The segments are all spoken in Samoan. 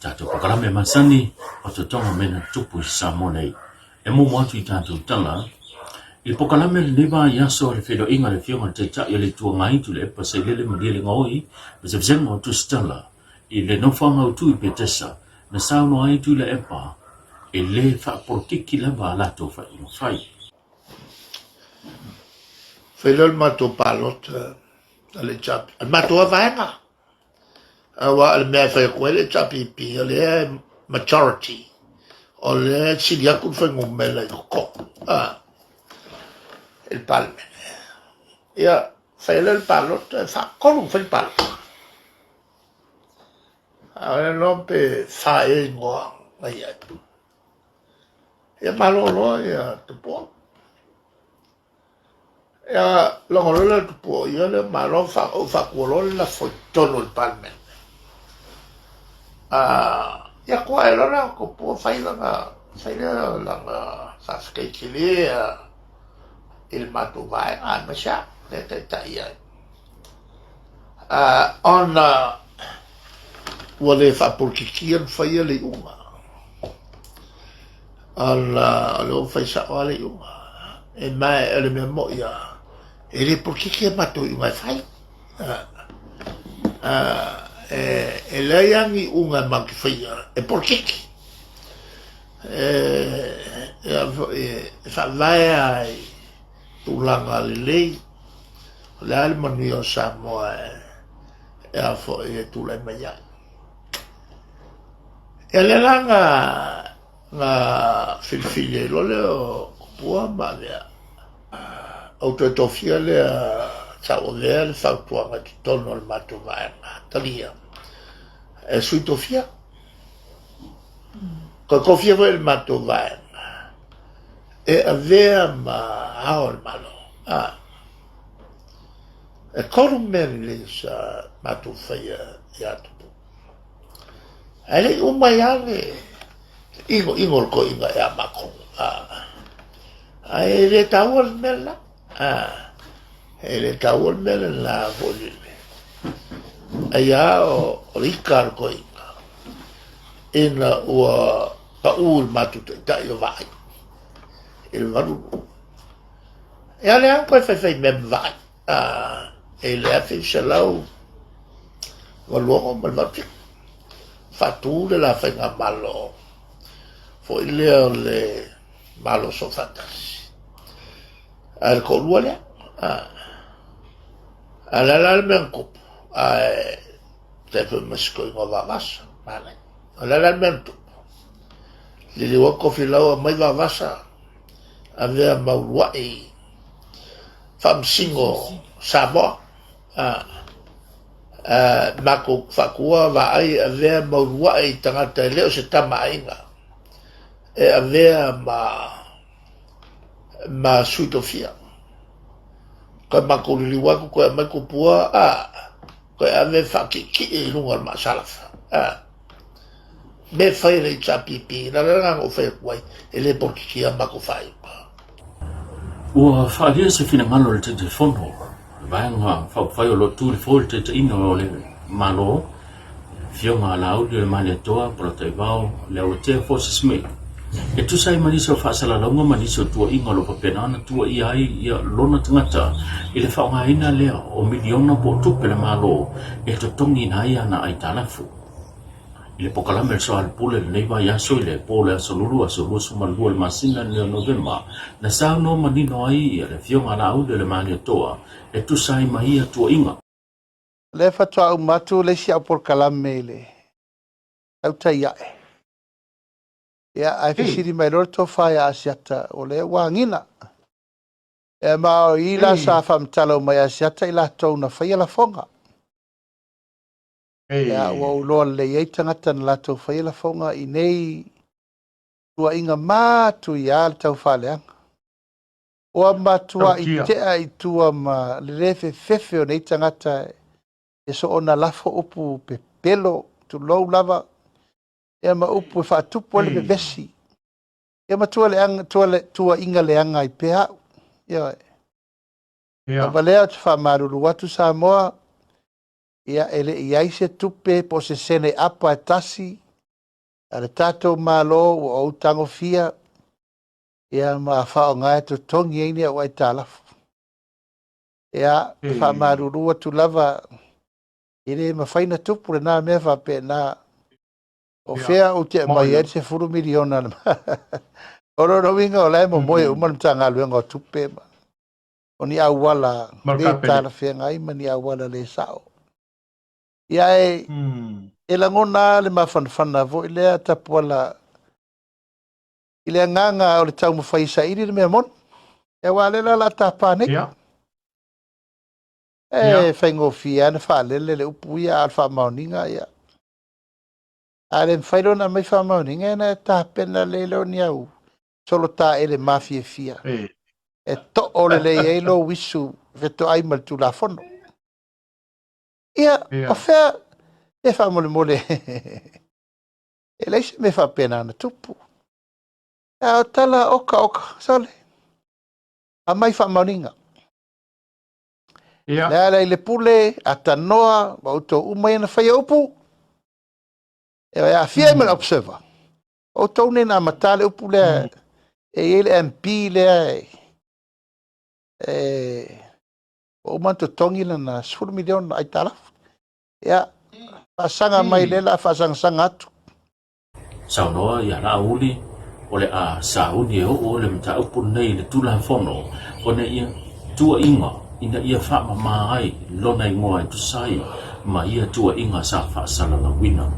Tatou polokalame masani o totoga mea na tutupu i Samoa nei. E muamua atu i tatou tala, i le polokalame lenei vaiaso le feiloaiga a le Afioga i le Taitai o le Itu Agai Tuilaepa Sailele Malielegaoi ma se vasega o Tusitala i le nofoaga autu i Petesa na saunoa ai Tuilaepa e le faapolokiki lava a latou faaiuga fai. Fai loa le matou palota a le HRPP, a le matou lava vaega. Aua o le mea e fai atu ai le HRPP, o lea e majority, o lea e sili atu le fuainumera i totonu i le Palemene. Ia, fai ai lea o le palota, e faatolu ona fai le palota. A o le iloa pe fa ea igoa na i ai. Ia malo loa ia Tupua. Ia, logo loa lea o Tupua o ia lea, malo, ou faatua loa le lafo i totonu o le Palemene. Ia tua ae loa la Tupua fai lana, fai lea o lana faafetai tele i le matou vaega aemaise au lea e taitai ai. Ona ua le faapolokikia ona faia le iuga. Ona o lea ua fai sao lava le iuga. E ma o le mea moni lava, e le polokiki a matou iuga e fai. E leai lava ni iuga matou te faia e polokiki. E faavae lava i tulaga lelei, o le a le manuia o Samoa e a foi e tulai mai ai. Ia lea la na na filifili ai loa lea o Tupua ma Avea. Ou toe tofia lea sa ou avea le fautuaga i totonu o le matou vaega talia e sui tofia. Toe tofia foi le matou vaega e avea ma Ao o le Malo. E tolu mea lelei sa matou faia ia Tupua. Ae le i uma ai lava le inoino o le toeaina ia matou. Ae le taua le mea lena. E le taua le mea lena foi lele. Ai lava o le ita a le toeaina ina ua pau i le matou taitai o Vaai i le 82. Ia lea lava toe faifai mea ma Vaai. I le 1986 ma le 87, faatu le la faigamalo foi lea o le Malo Soofaatasi. Ae le toalua lea, a o le a la le mea na tupu? Ae tai foi ma si toeaina o Vaavasa, manaia. O le a la le mea na tupu? Liliu atu Tofilau aumai Vaavasa, avea ma uluai Faamasino Samoa, matou faatua vaai e avea ma uluai tagata e le o se tama aiga e avea ma ma sui tofia. Toe matou liliu atu toe aumai tupua toe ave faatietie i luga o le maasalafa. Mea e fai e le HRPP, o le ala lena na ou fai atu ai, e le polokiki a matou faaiuga. Ua faaalia se finagalo o le Taitaifono o le Vaega Faaupufai o lo o tu i le foe i le taitaiina o le Malo, le Afioga a Laauli o le Malietoa Polataivao Leauatea Force Smith, e tusa ai ma nisi o faasalalauga ma nisi o tuuaiga o lo o faapena ona tuuaia ai ia lona tagata i le faaaogaina lea o miliona po o tupe a le Malo e totogiina ai ana aitalafu. I le polokalame o le Soalepule i lenei vaiaso i le po o le aso Lulu aso 22 o le masina lenei o Novema, na saunoa manino ai le Afioga a Laauli o le Malietoa e tusa ai ma ia tuuaiga. O lea faatoa uma atu le isi au polokalame i le tautai ae. Ia, ae fesili mai loa le tofa ia Asiata, o lea ua agiga. Ia, ma o i la sa faamatala uma e Asiata i latou na faia lafoga. Ia, ua ou iloa lelei ai tagata na latou faia lafoga i nei tuuaiga matuia le taufaaleaga. Ua matuai tea i tua ma le le fefefe o nei tagata e soona lafo upu pepelo, tulou lava, ia ma upu e faatupu ai le vevesi. Ia ma tua leaga, tua le, tuuaiga leaga ai pea au. Ioe. Lava lea ou te faamalulu atu Samoa, ia e le i i ai se tupe po o se sene apa e tasi. A le tatou Malo ua ou tagofia, ia ma faaaoga e totogi ai ni au aitalafu. Ia, e faamalulu atu lava, e le mafai na tupu lena mea faapena. O fea ou te aumai ai le 10 miliona? O lona uiga o la e momoe uma le Matagaluega o Tupe ma o ni auala le talafeagai ma ni auala le sao. Ia e, e lagona le mafanafana foi lea Tapuala i le agaga o le taumafai e saili le mea moni. Ia aua o lea la o le a tapa nei. E faigofie lava ona faalele le upu ia, a o le faamaoniga, ia. A le mafai loa ona aumai faamaoniga, ona e tapena lelei lea o ni au solo taele mafiafia e too lelei ai lou uisu fetoai ma le Tulafono. Ia, o fea e faamolemole e leai se mea faapena na tupu. A o tala oka oka, sole, aumai faamaoniga. Le ala i le pule, atanoa, ma outou uma ia na faia upu, e aafia ai ma le Observer. Outou nei na amata le upu lea, e i ai le MP lea e ua uma ona totogi lana 10 miliona aitalafu. Ia, faasaga mai lea o le a faasagasaga atu. Saunoa ia Laauli, o le a sauni e oo le mataupu lenei i le Tulafono ona ia tuuaiga ina ia faamama ai lona igoa e tusa ai ma ia tuuaiga sa faasalalauina.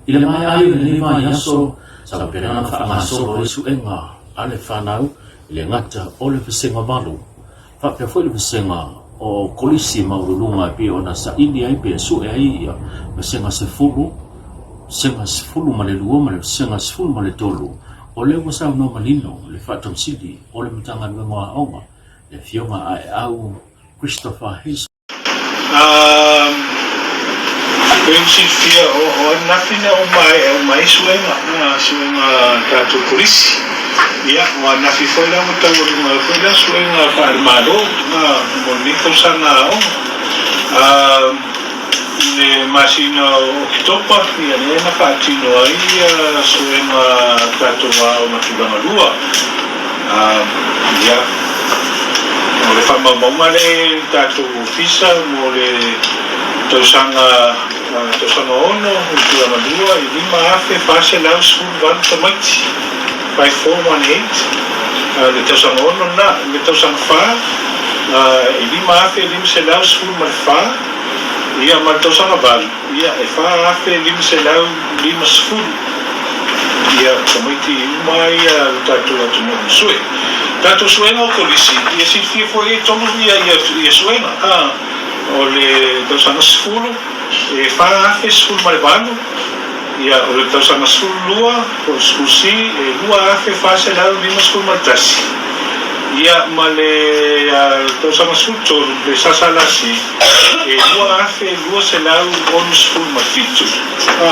I le maea ai o lenei vaiaso, sa faapena ona faagasolo ai suega a le fanau i le gata o le Vasega 8 faapea foi le vasega o Kolisi maualuluga e pei ona saili ai pe sue ai ia vasega 10, vasega 12 ma le vasega 13. O lea ua saunoa manino le Faatonsili o le Matagaluega o Aoga, le Afioga a Aeau Christopher Hayes. Pei ona silafia o ananafi na uma ai uma ai suega, suega a tatou Kolisi. Ia, o ananafi foi la ua taualuga ai foi la suega faale-Malo mo lenei tausaga aoga. I le masina o Oketopa, ia lea na faatino ai suega a tatou aoga tulagalua. Ia, o le faamaumauga lea i le tatou ofisa mo le tausaga, tausaga ono i le tulaga lua e 5,418 tamaiti, 5418, le tausaga ono lena. I le tausaga fa, e 5,514, ia ma le tausaga valu, Ia, e 4,550 ia tamaiti uma ia lo tatou atunuu na sue. Tatou suega o Kolisi, ia silafia foi e tolu ia ia suega, a, o le tausaga sefulu, e 4,018, ia, o le tausaga 12, po o le sefulu C, e 2,451, ia, ma le tausaga 13, le SSLC, e 2,267. Ā,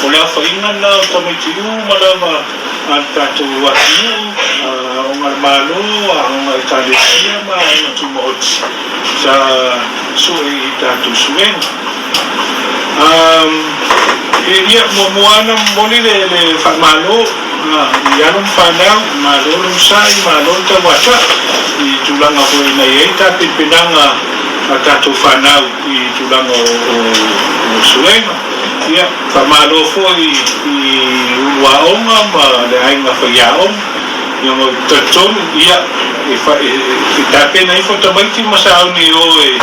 o le aofaiga lena o tamaiti uma lava a le tatou atunuu, aoga a le Malo, aoga a Ekalesia ma aoga tumaoti sa sue i tatou suega. Ā, ia, muamua lava ona momoli le faamalo i alo ma fanau, malo le onosai, malo le tauataa i tulaga foi na i ai tapenapenaga a tatou fanau i tulaga o suega. Ia, faamalo foi i ulu aoga ma le aiga faiaoga, ia ma talitonu, ia, e tapena ifo tamaiti ma sauni e o e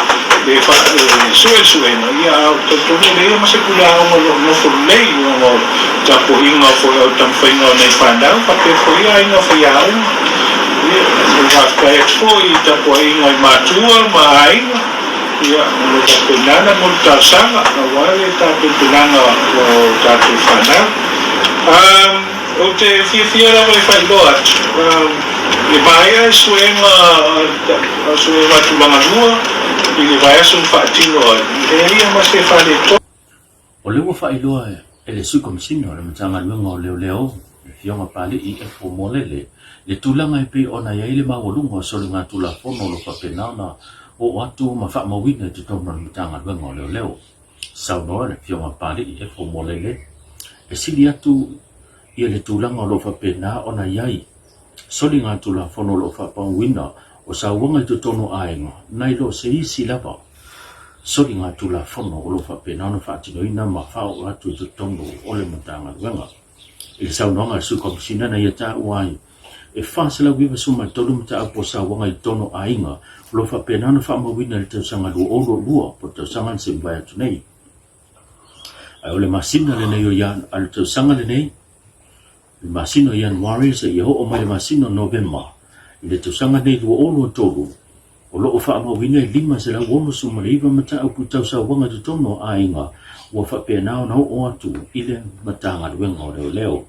sue le suega, ia, a o talitonu e leai ma se pule aoga o lo o nofo lelei ona o tapuaiga foi o le taumafaiga o nai fanau faapea foi aiga faiaoga. Ia, e faafetai atu foi i tapuaiga i matua ma aiga, ia, o lo o faapena mo le talosaga aua le tapenapenaga o tatou fanau. Ou te fiafia lava e faailoa atu, e maea le suega, suega tulaga lua i le vaiaso na faatino ai, e leai ma se faaletonu. O lea ua faailoa e le Sui Komesina o le Matagaluega o Leoleo, le Afioga Palii Efo Moalele, le tulaga e pei ona i ai le maualuga o soligatulafono o lo o faapena ona oo atu ma faamauina i totonu o le Matagaluega o Leoleo. Saunoa le Afioga Palii Efo Moalele. E sili atu ia le tulaga o lo o faapena ona i ai soligatulafono o lo o faapauina o sauaga i totonu o aiga, nai lo se isi lava soligatulafono o lo o faapena ona faatinoina ma faaoo atu i totonu o le Matagaluega. I le saunoaga a le Sui Komesina na ia taua ai, e 493 mataupu o sauaga i totonu o aiga o lo o faapena ona faamauina i le tausaga 2022 po o le tausaga na se i mavae atu nei. Ae o le masina lenei o Ian, a le tausaga lenei, le masina o Ianuari seia oo mai le masina o Novema i le tausaga nei 2023, o lo o faamauina e 569 mataupu tau sauaga i totonu o aiga ua faapena ona oo atu i le Matagaluega o Leoleo.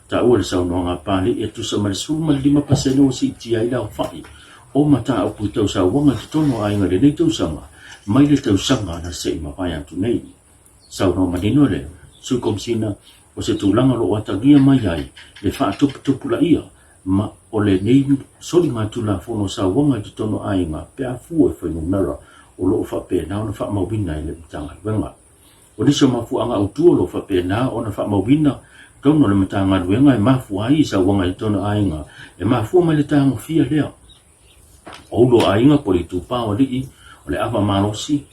Taua le saunoaga a Papalii e tusa ma le 15% ua siitia ai le aofai o mataupu tau sauaga i totonu o aiga i lenei tausaga mai le tausaga na se i mavae atu nei. Saunoa manino le Sui Komesina o se tulaga o lo o atagia mai ai le faatuputupulaia ma o lenei soligatulafono o sauaga i totonu o aiga pe a fua i fuainumera o lo o faapena ona faamauina e le Matagaluega. O nisi o mafuaaga autu o lo o faapena ona faamauina tonu o le Matagaluega e mafua ai i sauaga i totonu o aiga, e mafua mai le tagofia lea o ulu o aiga po o le itupa o alii, o le ava malosi,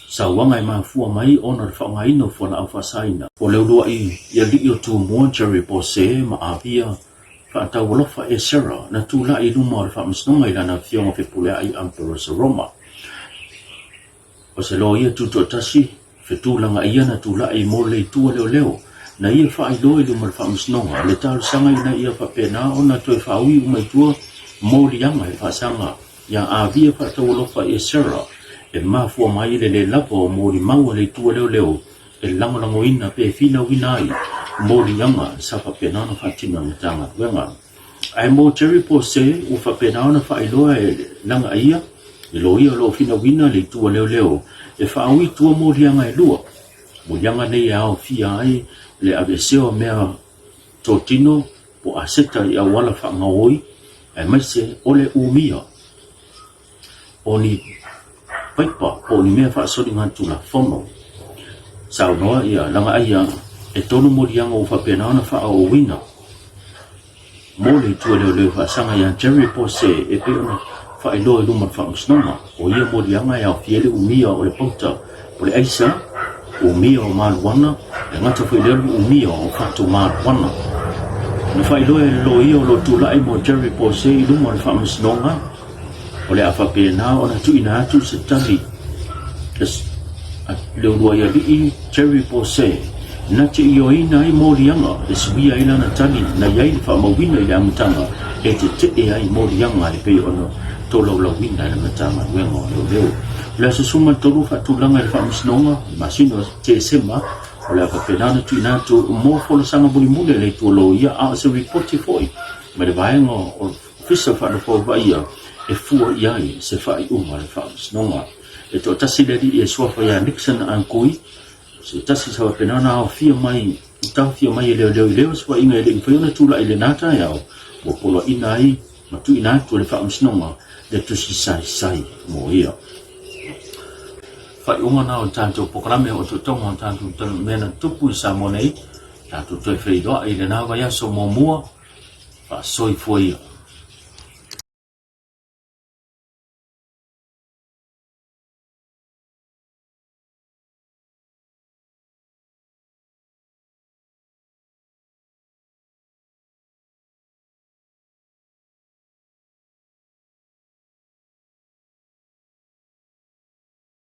sauaga e mafua mai ona o le faaaogaina o fualaau faasaina. O le uluai alii o Tumua, Jerry Pose ma Avia Faataualofa Esera na tulai i luma o le Faamasinoga i lana Afioga Fepuleai Emperor Roma. O se loia tutoatasi, fetulaga ia na tulai mo le itu a leoleo, na ia faailoa i luma o le Faamasinoga le talosaga ina ia faapena ona toe faaui uma i tua moliaga e faasaga ia Avia Faataualofa Esera e mafua mai i le le lava o molimau a le itu a leoleo e lagolagoina pe finauina ai moliaga sa faapena ona faatino e le Matagaluega. Ae mo Jerry Pose, ua faapena ona faailoa e Lagaia, le loia o lo o finauina le itu a leoleo e faaui tua moliaga e lua. Moliaga nei e aofia ai le aveesea o mea totino po aseta i auala faagaooi aemaise o le umia o ni paipa po o ni mea faasoligatulafono. Saunoa ia Lagaia e tolu moliaga ua faapena ona faaooina mo le itu a leoleo faasaga ia Jerry Pose e pei ona faailoa i luma o le faamasinoga. O ia moliaga e aofia ai le umia o le pauta o le aisa, umia o maluana, e gata foi i lea o le umia o fatu maluana. Na faailoa e le loia o lo o tulai mo Jerry Pose i luma o le faamasinoga, O le a faapena ona tuuina atu se tali a le uluai alii Jerry Pose na te ioeina ai moliaga e suia ai lana tali na i ai le faamauina i le amataga e tetee ai moliaga e pei ona tolaulauina e le Matagaluega o Leoleo. O le Aso 13 faatulaga i le Faamasinoga i le masina o Tesema o le a faapena ona tuuina atu mo folasaga mulimuli a le Itu o Loia a o se ripoti foi mai le vaega o Ofisa Faanofo Vaaia e fua i ai se faaiuga a le Faamasinoga. E toatasi le alii e suafa ia Nixon Angkui, o se tasi sa faapena ona aofia mai i taofia mai e leoleo i lea osofaiga e le i mafai ona tulai i lena taeao ua poloaiina ai ma tuuina atu e le Faamasinoga le tusi saisai mo ia. Faaiuga na o le tatou polokalame o totoga o tatou mea na tupu i Samoa nei, tatou toe feiloai i lena vaiaso muamua. Faasoifua ia.